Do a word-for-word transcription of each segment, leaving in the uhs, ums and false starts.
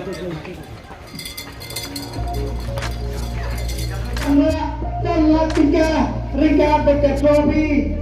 Tang lak tyngka ryngkat bad ka trophy.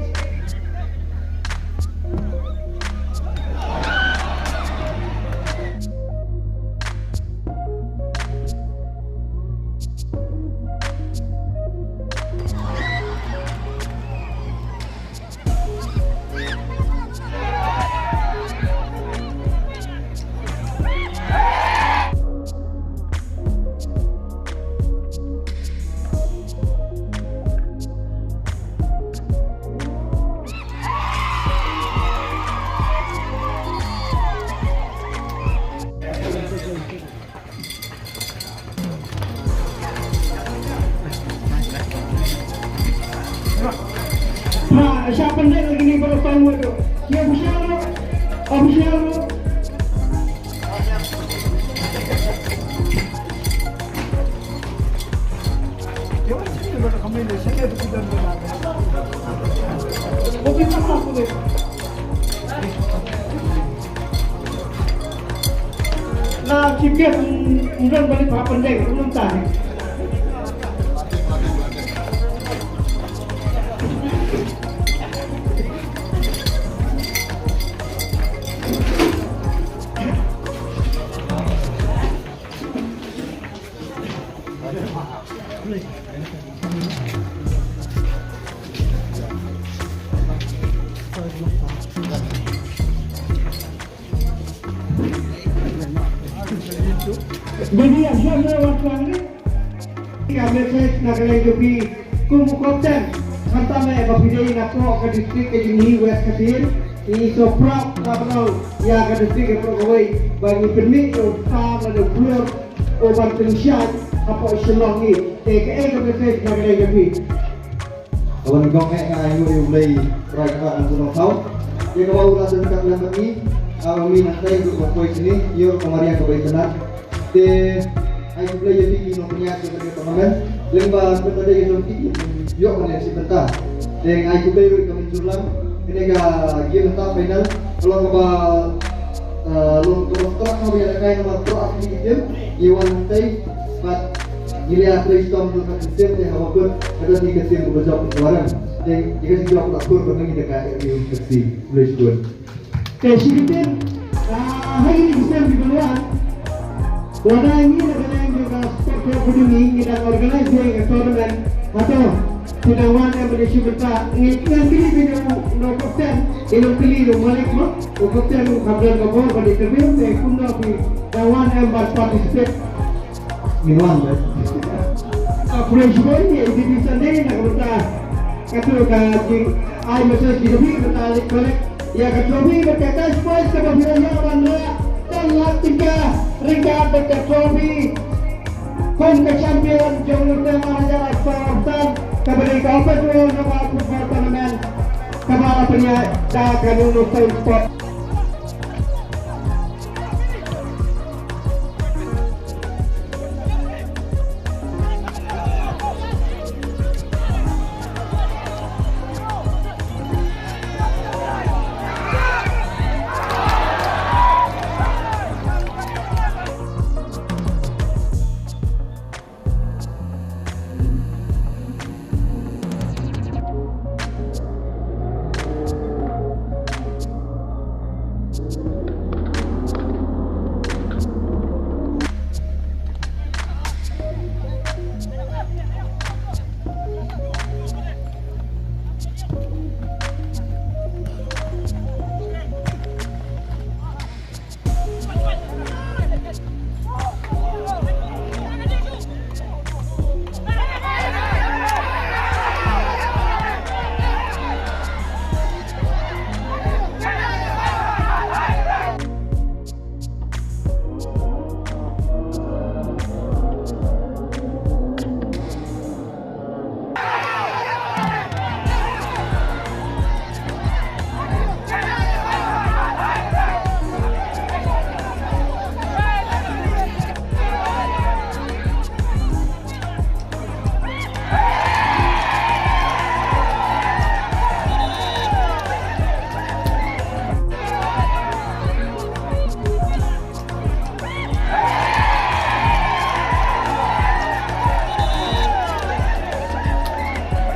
Ha, siapa yang lagi ni baru tahu tu? Siapa, siapa? Apa siapa? Na chief guest, mm, mm, mm, balik papan deh, mm, mm, tarik. Jadi, yang siap lewat langit. Ka message na ka liang jong phi kum u captain. Khamtam eh ba phi dei na ka district ka jong ngi West Khasi Hills. Ngi so proud ba pynlong ïa ka district ka pyrkhat kawei ba ngi pynmih ïa u star lane u player u ban pynshai hapoh Shillong ngi. Te kaei ka message na ka liang jong phi? Ka wan gong eh nga ai nguh ïa U Blei Trai Kynrad Nongbuh Nongthaw. Ïa kaba u la don ryngkat lem bad ngi, ah, ngi nangtai ruh ban poi shane, ïoh ka mariang kaba itynnad. Te ai khublei ïa phi ki nongpynïaid jong kane ka tournament. Lyngba kata ka dei jong phi, ïoh ka leh shi bynta. Te ai khublei ruh ïa ka Mynjurlang. Kane ka game mynta final ka long kaba, ah, long kaba strong kaba ïalehkai namar baroh ki team ngi wan hangtei bad ngi la trei shitom jong ka team te haba kut ka don hi ka team kaba jop ka warang. Te ïa ka jingjop la pur ba ngi da ka ïa ka team ka team. Khublei shibun. Te shi kyntien, ah, ha kine ki snem kiba wan, lada ngi na ka liang jong ka sport club ka jong ngi ngi dang organize ïa ka tournament, hato phi dang wan em bad ïa shi bynta? Ngi nang kylli beit ïa u, u captain, ngi nang kylli ïa u Malik mo, u captain u kham don ka bor ban interview, te kumno phi dang wan em ban participate? Ngin wan, eh. Ah, pyrshah ïa i T V Sunday na ka bynta kato ka jingai message ki dei bynta leit collect ïa ka trophy bad ka cash prize kaba phi la ïoh ban rah san lak tyngka ryngkat bad ka trophy kum ka champion jong u North East Army Football kaba dei ka Open World Knockout Football Tournament kaba la pynïaid da ka Nongstoiñ Sport.